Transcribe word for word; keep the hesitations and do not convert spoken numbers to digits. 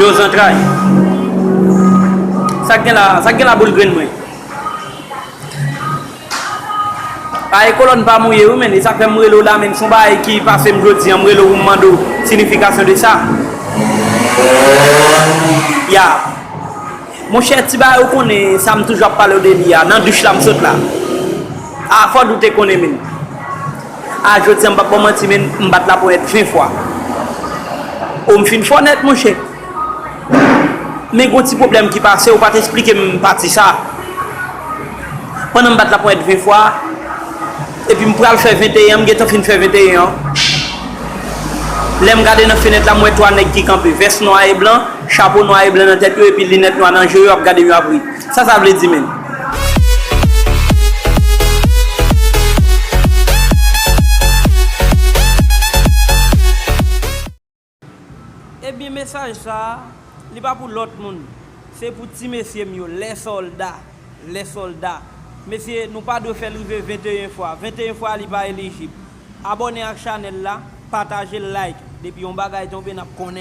Yo zantray. Sa k gen la, sa k gen la boul grenn mwen. A e kolòn pa mouye wi, men, e sa k fè m rele w la, men, se yon bagay ki pase m jodi an, m rele w pou m mande w sinifikasyon de sa. Ya. Monchè, ti bagay ou konnen, sa m toujou ap pale w de li a, nan douch la m sot la. A, fò w te konnen, men. A, jodi an, m p ap ba w manti, men, m bat laponyèt ven fwa. O, m fin fò nèt, monchè. Men gon ti pwoblèm ki pase, ou pa t esplike m pati sa. Pandan m bat laponyèt ven fwa, epi m pral fè venteyen an, m gentan fin fè venteyen an. Lè m gade nan fenèt la, m wè twa nèg ki kanpe, vès nwa e blan, chapo nwa e blan nan tèt yo, epi linèt nwa nan je yo, ap gade m, yo ap ri. Sa sa vle di, menn? Ebyen, mesaj sa a, li pa pou lòt moun. Se pou ti mesye m yo, lè sòlda, lè sòlda. Mesye, nou pa dwe fè l rive venteyen fwa. Venteyen fwa, li pa elijib. Abòne ak chanèl la, pataje l, like. Depi yon bagay tonbe, n ap konnen.